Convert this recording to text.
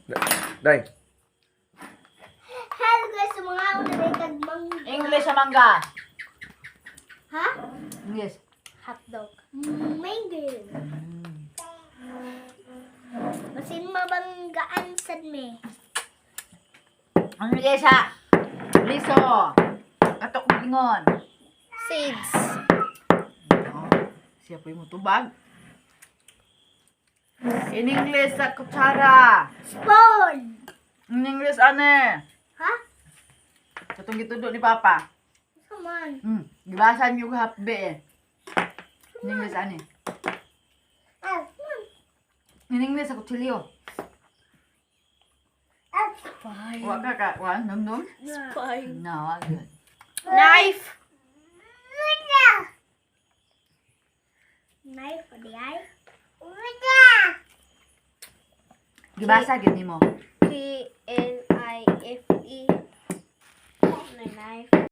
Day. Hello guys, mga ako na kag mangga. English sa mangga. Ha? English. Hotdog. Mango. Basin mabanggaan sad me. Ano niya sa? Liso. Katok ingon. Seeds. Oh, siya po yung tubag. In English sa kutsara. Spoon. In English ane. Ha? Katong gitudo ni Papa. Come on. Gibasan yung hapbe eh. In English ane. Ah, come on. In English sa kutsilyo. Spine. Wa ka ka, wa num num? Spine. No, wa good. Knife. Knife for the eye. Gibasa gyud nimo. K N I F E. Knife.